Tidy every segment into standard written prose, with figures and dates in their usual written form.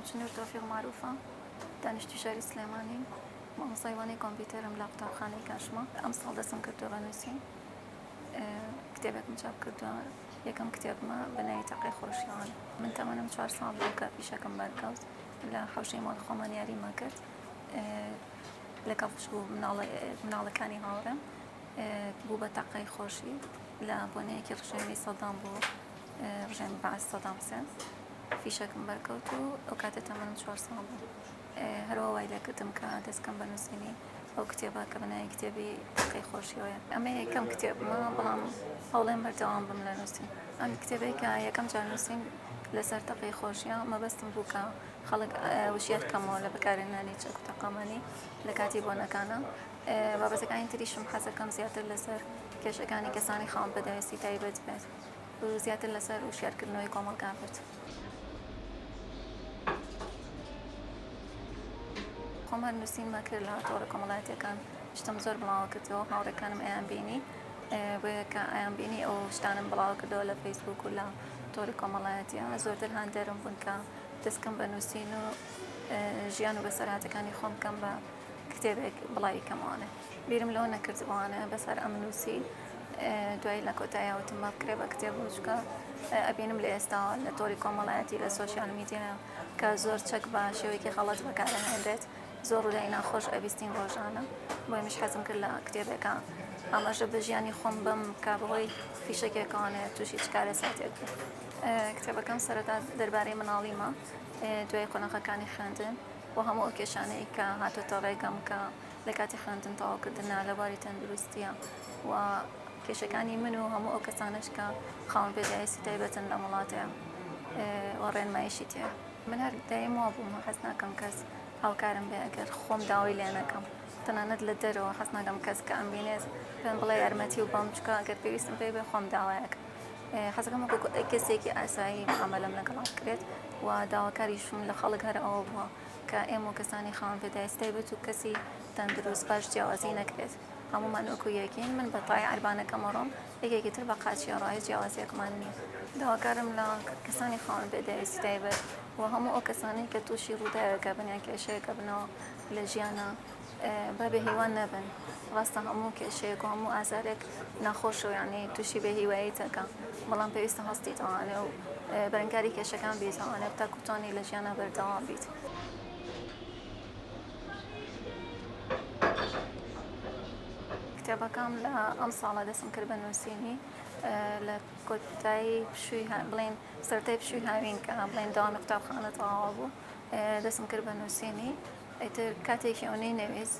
ناوم چنور تۆفیق مەعروفە، دانیشتووی شاری سلێمانیم، مامۆستای وانەی کۆمپیوتەرم لە قوتابخانەی کاشما. ئەمساڵ دەستم کردووە بە نووسین، کتێبێکم چاپ کردووە، یەکەم کتێبمە بە ناوی تەقەی خۆشیان. من تەمەنم چوار ساڵ بوو کە فیشەکم بەرکەوت، لە حەوشەی ماڵی خۆمان یاریمان کرد لەگەڵ خوشک و مناڵەکانی هاوڕێم، بوو بە تەقەی خۆشی لە بۆنەیەکی ڕژێمی سەدام بوو، ڕژێمی بەعس سەدام حسێن. فیشەکم بەرکەوت و ئەو کاتە تەمەنم چوار ساڵ بوو. هەروا وای لێکردم کە دەستکەم بە نووسینی ئەو کتێبە کە بە ناوی کتێبی تەقەی خۆشیەوەیە. ئەمە یەکەم کتێبمە، بەڵام هەوڵێم بەردەوام بم لە نووسین. ئەم کتێبەی کە یەکەم جار نووسیم لەسەر تەقەی خۆشیە، مەبەستم بوو کە خەڵک وشیار کەمەوە لە بەکارهێنانی چەک و تەقەمەنی لە کاتی بۆنەکانە. بابەتەکانی تریشم حەزەکەم زیاتر لەسەر کێشەکانی کەسانی خاوەن پێداویستی تایبەت بێت. و زیاتر لەسەر وشیارکردنەوەی کۆمەڵگا بێت. خۆم هەر نووسینمە کرد لە تۆڕە کۆمەڵایەتیەکان شتم زۆر بڵاوە کردەوە هاوڕێکانم ئەیان بینی بۆیە کە ئەیان بینی ئەو شتانم بڵاوە کردەوە لە فەیسبوک و لە تۆڕی کۆمەڵایەتیە زۆرتر هاندەرم بوون کە دەستکەم بە نووسین و ژیان و بەسەرهاتەکانی خۆم بکەم بە کتێبێک بڵاوی کەمەوانێ. بیرم لەوە نەکردبووانە بەس هەر ئەم نووسی دوایی لە کۆتاییا وتم با بکرێ بە کتێب و چونکە ئەبینم لە ئێستاوە لە تۆری کۆمەڵایەتی لە سۆشیال میدیا کە زۆر چەک بە شێوەیەکی غەڵەت بەکارئەهێنرێت زۆر ڕووداوی ناخۆش ئەبیستین ڕۆژانە بۆیە منیش حەزم کرد لە کتێبێکا ئاماژە بە ژیانی خۆم بم کە بەهۆی فیشەکێکەوانێ تووشی چ کارەساتێک بوو. کتێبەکەم سەرەتا دەربارەی مناڵیمە دوای قۆناغەکانی خوێندن و هەموو ئەو کێشانەی کە هاتۆتە ڕێگەم کە لە کاتی خوێندن تەواوکردنا لە بواری تەندروستیە و کێشەکانی من و هەموو ئەو کەسانەش کە خاوەن پێداویستی تایبەتن لەم وڵاتەیە و ڕێنماییشی تێیە. من هەر دایم وا بووم حەز ناکەم کەس هاوکارم بێ ئەگەر خۆم داوای لێ نەکەم تەنانەت لە دەرەوە حەز ناکەم کەس کە ئەمبینێت پێم بڵێ یارمەتی و بەم چونکە ئەگەر پێویستم پێی بێ خۆم داوایەکەم حەزەکەم وەکو کەسێکی ئاسایی معامەلەم لەگەڵا بکرێت و داواکاریشم لە خەڵک هەر ئەوە بووە کە ئێمە و کەسانی خاوەن پێداویستی تایبەت و کەسی تەندروست باش جیاوازی نەکرێت هەموومان وەکو یەکین من بە تای عەربانەکەم ئەڕۆم یەکێکی تر بە قاچی ئەڕوا هیچ جیاوازیەکمان نییە. داواکارم لە کەسانی خاوەن پێداویستی تایبەت و هەموو ئەو کەسانەی کە تووشی ڕووداوێک ئەبن یان کێشەیەک ئەبنەوە لە ژیانا با بێ هیوا نەبن ڕاستە هەموو کێشەیەک و هەموو ئازارێک ناخۆشە و یانی تووشی بێ هیواییت ئەکا بەڵام پێویستە هەستیتەوانێ و بەرەنگاری کێشەکان بیتەوانێ تاکو توانی لە ژیانا بەردەوام بیت. کتێبەکەم لە ئەم ساڵە دەستم کرد بە نووسینی لە کۆتایی پشووی بڵێن سەرەتای پشووی هاوین کە بڵێن دەوامی قوتابخانە تەواوە بوو دەستم کرد بە نووسینی ئیتر کاتێکی ئەونەی نەویست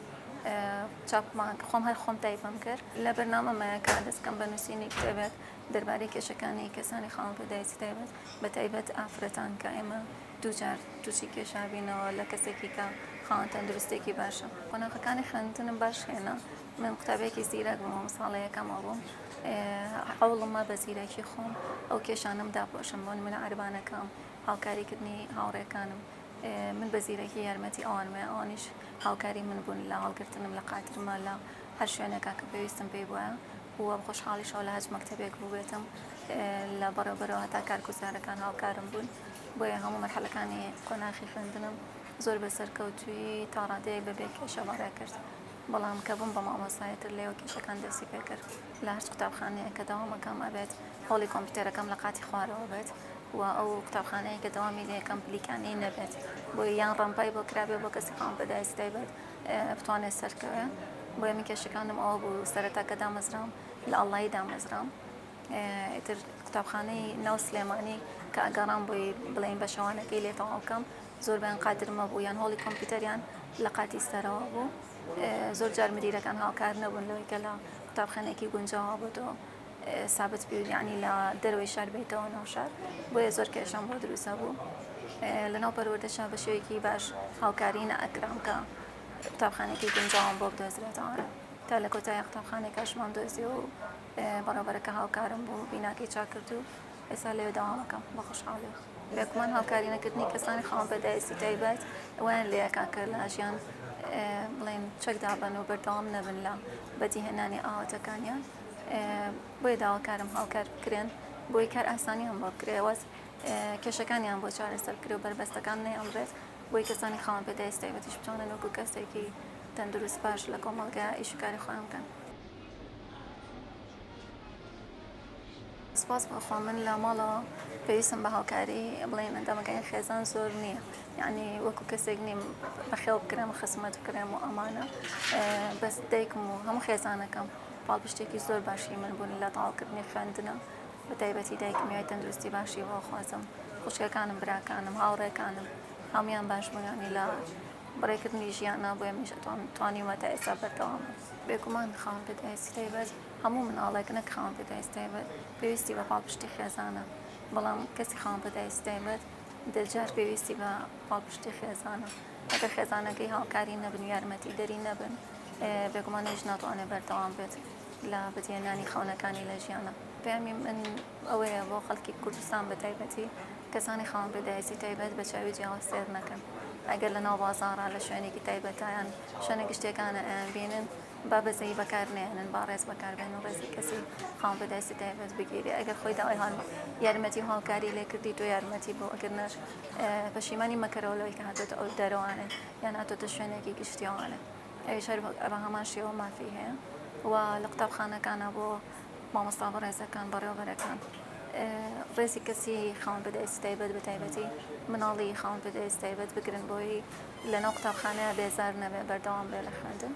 چاپمان خۆم هەر خۆم تایپم کرد لە بەرنامەمایە کە دەستکەم بە نووسینی کتێبێک دەربارەی کێشەکانی کەسانی خاوەن پێداویستی تایبەت بە تایبەت ئافرەتان کە ئێمە دووجار تووشی کێشە بینەوە لە کەسێکی کە خاوەن تەندروستێکی باشە. قۆناغەکانی خوێندنم باش هێنا، من قوتابیەکی زیرەک بووم، ئەم ساڵە یەکەمە بووم، هەوڵمە بە زیرەکی خۆم ئەو کێشانەم داپۆشم، بۆ نمونە عەربانەکەم، هاوکاریکردنی هاوڕێکانم، من بە زیرەکی یارمەتی ئەوانم ئەوانیش هاوکاری من بوون لە هەڵگرتنم لە قاترما لە هەر شوێنێکا کە پێویستم پێی بوایە و خۆشحاڵیشەوە لە هەچ مەکتەبێک بووبێتم لە بەڕێوبەرەوە هەتا کارگوزارەکان هاوکارم بوون بۆیە هەموو مەرحەلەکانی قۆناخی خوێندنم زۆر بە سەرکەوتوویی تا ڕادەیەک بەبێ کێشە بەڕێ کرد بەڵام کە بووم بە مامۆستای تر لێوە کێشەکان دەستی پێ کرد لە هەرچ قوتابخانەیەک کە دەوامەکەم ئەبێت هۆڵی کۆمپیوتەرەکەم لە قاتی خوارەوە بێت و ئەو قوتابخانەیە کە دەوامی لێ یەکەم پلیکانەی نەبێت بۆیە یان ڕەمپای بۆ کرابێ بۆ کەسی خاوەن پێداویستی تایبەت بتوانێت سەرکەوێ بۆیە من کێشەکانم ئەوە بوو سەرەتا کە دامەزرام لە ئەڵڵایی دامەزرام ئیتر قوتابخانەی ناو سلێمانی کە ئەگەڕام بۆی بڵێین بە شەوانەکەی لێ تەواو بکەم زۆربەیان قادرمە بوو یان هۆڵی کۆمپیوتەریان لە قاتی سەرەوە بوو زۆر جار مدیرەکان هاوکار نەبوون لەوەی کە لە قوتابخانەیەکی گونجاوە بۆ تۆ سابت بی یعنی لە دەرەوەی شار بێتەوە ناو شار بۆیە زۆر کێشەم بۆ دروستە بوو لەناو پەروەردەشا بە شێوەیەکی باش هاوکاری نەئەکرام کە قوتابخانێکی گونجاوم بۆ بدۆزرێتەوە تا لە کۆتایی قوتابخانێکاشمان دۆزیەوە و بەڕێوبەرەکە هاوکارم بوو بیناکەی چاک کرد و ئێستا لەوێ دەوامەکەم بە خۆشحاڵی. بێگومان هاوکاری نەکردنی کەسانی خاوەن پێداویستی تایبەت وایان لێ ئەکا کە لە ژیان بڵێن چەک دابەن و بەردەوام نەبن لە بەدیهێنانی ئاواتەکانیان بۆیە داواکارم هاوکار بکرێن بۆی کار ئاسانیان بۆ بکرێ واز. کێشەکانیان بۆ چارەسەر بکرێ و بەربەستەکان نەیەڵرێت بۆی کەسانی خاوەن پێداویستی تایبەتیش بتوانن وەکو کەسێکی تەندروست باش لە کۆمەڵگا ئیش و کاری خۆیان بکەن. سپاس بۆ خوا من لە ماڵەوە پێویستم بە هاوکاری بڵێن ئەندامەکانی خێزان زۆر نییە یعنی وەکو کەسێک نیم بەخێو بکرێم خزمەت بکرێم و ئەمانە بەس دایکم و هەموو خێزانەکەم پاڵپشتێکی زۆر باشی من بوون لە تەواوکردنی خوێندنە بە تایبەتی دایکم یای تەندروستی باشی بۆ خوازم خوشکەکانم براکانم هاوڕێکانم هەمویان باش بوون ینی لە بەڕێکردنی ژیانە بۆیە منیش توانیومە تا ئێستا بەردەوام بم. بێگومان خاوەن پێداویستی تایبەت هەموو مناڵێک نەک خاوەن پێداویستی تایبەت پێویستی بە پاڵپشتی خێزانە، بەڵام کەسی خاوەن پێداویستی تایبەت دەجار پێویستی بە پاڵپشتی خێزانە، ئەگەر خێزانەکەی هاوکاری نەبن و یارمەتیدەری نەبن بێگومان ئەویش ناتوانێت بەردەوام بێت لە بەدیهێنانی خەونەکانی لە ژیانا. پەیامی من ئەوەیە بۆ خەڵکی کوردستان بە تایبەتی کەسانی خاوەن پێداویستی تایبەت بە چاوی جیاواز سەیر نەکەن ئەگەر لە ناو بازاڕا لە شوێنێکی تایبەتە یان شوێنە گشتیەکانە ئەیان بینن با بەزەیی بەکار نەیەنن با ڕێز بەکار بێنن ڕێزی کەسی خاوەن پێداویستی تایبەت بگیرێ ئەگەر خۆی داوای هان یارمەتی و هاوکاری لێ کردی تۆ یارمەتی بۆ ئەگەر ناش پەشیمانی مەکەرەوە لەوەی کە هاتۆتە ئەو دەرەوانێ یان هاتۆتە شوێنێکی گشتیەوانێ ئەویش هەر بە هەمان شێوە مافی هەیە و لە قوتابخانەکانە بۆ مامۆستا بەڕێزەکان، بەڕێوەبەرەکان ڕێزی کەسی خاوەن پێداویستی تایبەت بە تایبەتی مناڵی خاوەن پێداویستی تایبەت بگرن بۆی لەناو قوتابخانەیە بێزار نەبێ بەردەوام بێ لە خوێندن.